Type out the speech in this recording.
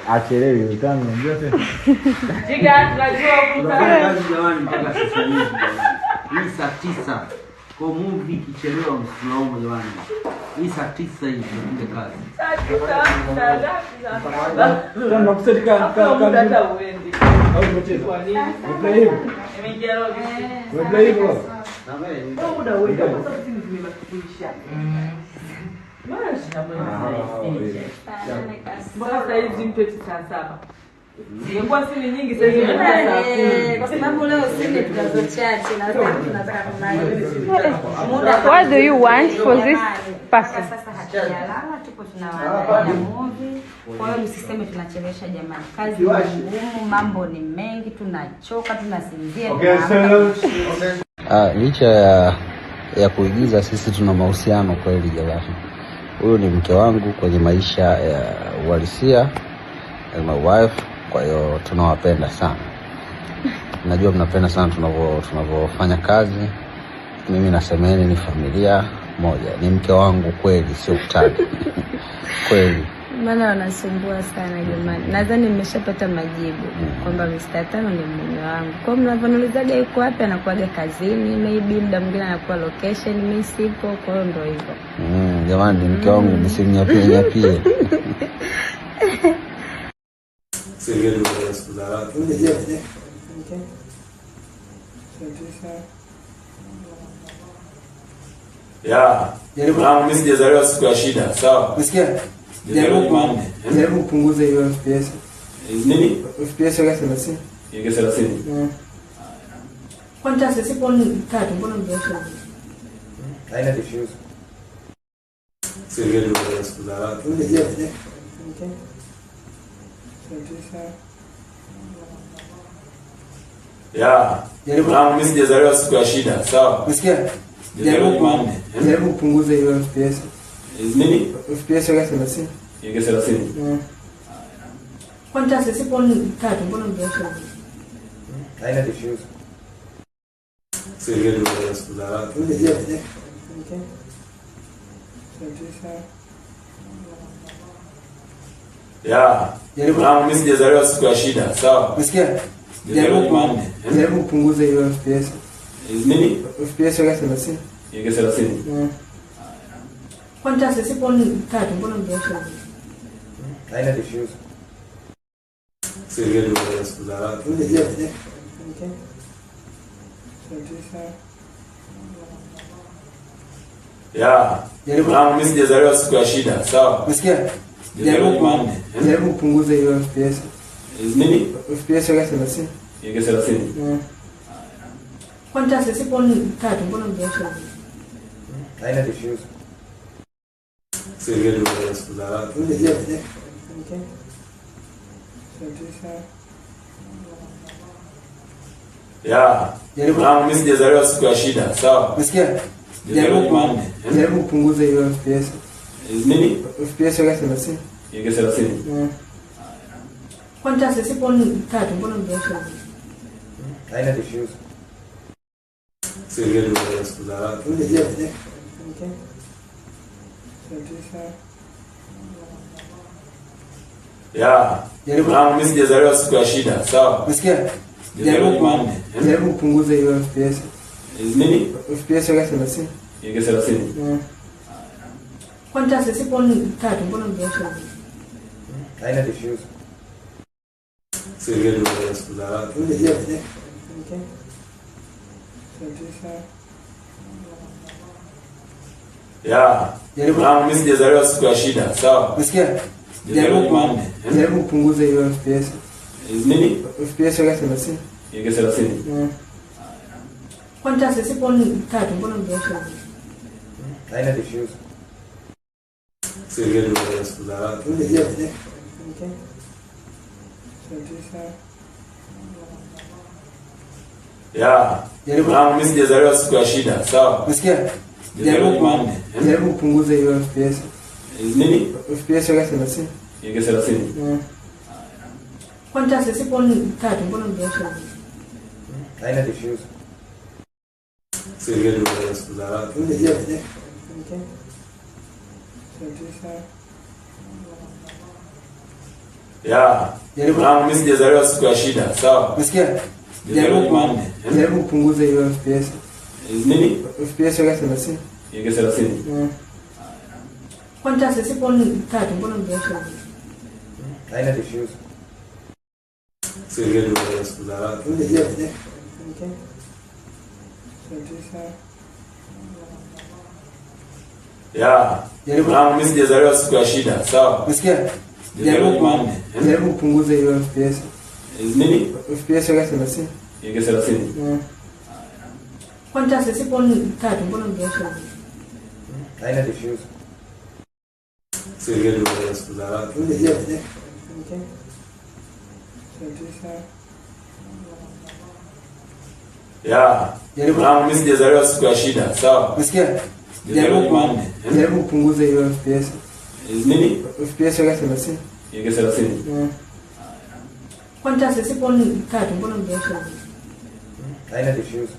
Achelewi utani unajua tena. Jiga tunajua Tunafanya kazi jamani mpaka sasa hivi jamani. Hii saa 9. Kwa movie ikichelewa msilaumu jamani. Hii saa 9 hivi tunapiga kazi. Saa 9, saa ngapi? Saa saba. Tena kuseti ka Hakuna muda ka hata uendi. au umecheza. Kwa nini? Umeplay hivyo? Nimeingia leo vizuri. Umeplay hivyo? Na wewe Kwa muda uendi kwa sababu simu zimebaki kuisha. Mbona shida moja? Mpaka saa hizi mtu eti saa 7. Ingekuwa simu nyingi saa hizi ingekuwa saa 10. Kwa sababu leo simu tunazo chache na sasa tunataka kumaliza. Muda. What do you want for this person? Sasa hatujalala, tupo tunawaandalia movie. Kwa hiyo msiseme tunachelewesha jamani. Kazi ni ngumu, mambo ni mengi, tunachoka, tunasinzia. Tunaamka. Ah, licha ya kuigiza sisi tuna mahusiano kweli jamani. Huyu ni mke wangu kwenye maisha ya uhalisia, and my wife. Kwa hiyo tunawapenda sana, najua mnapenda sana tunavyofanya kazi. Mimi na Semeni ni familia moja, ni mke wangu kweli, sio utani kweli. Maana wanasumbua sana jamani. Nadhani nimeshapata majibu kwamba Mr. Tano ni mume wangu. Kwa hiyo mnavyoniulizaga yuko wapi, anakuaga kazini, maybe muda mwingine anakuwa location, mimi sipo, kwa hiyo ndo hivyo. Jamani, ni mke wangu, msimnyapie nyapie. Serikali ya siku za watu. Okay. 9. Ya. Jaribu. Mwanangu mimi sijazaliwa siku ya shida, sawa? Umesikia? Sijazaliwa Jaribu Jumanne. jaribu kupunguza hiyo FPS. Nini? FPS weka 30. Yeke 30. Kwani sasa sipo tatu mbona mjawasha? Haina diffuser. Serikali ya siku za watu. Okay. 9. Ya. Jaribu. Mwanangu mimi sijazaliwa siku ya shida, sawa? Umesikia? Sijazaliwa Jaribu Jumanne. jaribu kupunguza hiyo FPS. Nini? FPS weka 30. Yeke 30. Kwani sasa sipo tatu mbona mjawasha? Haina diffuser. Serikali ya siku za watu. Okay. 9. Ya. Jaribu. Mwanangu mimi sijazaliwa siku ya shida, sawa? Umesikia? Sijazaliwa Jaribu Jumanne. jaribu kupunguza hiyo FPS. Nini? FPS weka 30. Yeke 30. Kwani sasa sipo tatu mbona mjawasha? Haina diffuser. Serikali ya siku za watu. Okay. 9. Ya. Jaribu. Mwanangu mimi sijazaliwa siku ya shida, sawa? Umesikia? Sijazaliwa Jaribu Jumanne. jaribu kupunguza hiyo FPS. Nini? FPS weka 30. Yeke 30. Kwani sasa sipo tatu mbona mjawasha? Haina diffuser. Serikali ya siku za watu. Okay. 9. Ya. Jaribu. Mwanangu mimi sijazaliwa siku ya shida, sawa? Umesikia? Sijazaliwa Jaribu Jumanne. jaribu kupunguza hiyo FPS. Nini? FPS weka 30. Yeke 30. Kwani sasa sipo tatu mbona mjawasha? Haina diffuser. Serikali ya siku za watu. Okay. 9. Ya. Jaribu. Mwanangu mimi sijazaliwa siku ya shida, sawa? Umesikia? Sijazaliwa Jaribu Jumanne. jaribu kupunguza hiyo FPS. Nini? FPS weka 30. Yeke 30. Kwani sasa sipo tatu mbona mjawasha? Haina diffuser. Serikali ya siku za watu. Okay. 9. Ya. Jaribu. Mwanangu mimi sijazaliwa siku ya shida, sawa? Umesikia? Sijazaliwa Jaribu Jumanne. jaribu kupunguza hiyo FPS. Nini? FPS weka 30. Yeke 30. Kwani sasa sipo tatu mbona mjawasha? Haina diffuser. Serikali ya siku za watu. Okay. 9. Ya. Jaribu. Mwanangu mimi sijazaliwa siku ya shida, sawa? Umesikia? Sijazaliwa Jaribu Jumanne. jaribu kupunguza hiyo FPS. Nini? FPS weka 30. Yeke 30. Kwani sasa sipo tatu mbona mjawasha? Haina diffuser. Serikali ya siku za watu. Okay. 9. Yeah. Jaribu. Mwanangu mimi sijazaliwa siku ya shida, sawa? Umesikia? Sijazaliwa Jaribu Jumanne. jaribu kupunguza hiyo FPS. Nini? FPS weka 30. Yeke 30. Kwani sasa sipo tatu, mbona mjasha? Haina diffuser. Sio ile ndio siku za watu. Yeah, yeah. Okay. 9. Yeah. Jaribu. Mwanangu mimi sijazaliwa siku ya shida, sawa? Umesikia? Sijazaliwa Jumanne. Jaribu kupunguza hiyo FPS. Nini? FPS weka 30. Yeke 30. Kwani sasa sipo tatu, mbona mjasha? Haina diffuser. Sio ile ndio siku za watu. Yeah, yeah. Okay. 9. Yeah. Jaribu. Mwanangu mimi sijazaliwa siku ya shida, sawa? Umesikia? Sijazaliwa Jumanne. Jaribu kupunguza hiyo FPS. Nini? FPS weka 30. Yeke 30. Kwani sasa sipo tatu, mbona mjasha? Haina diffuser.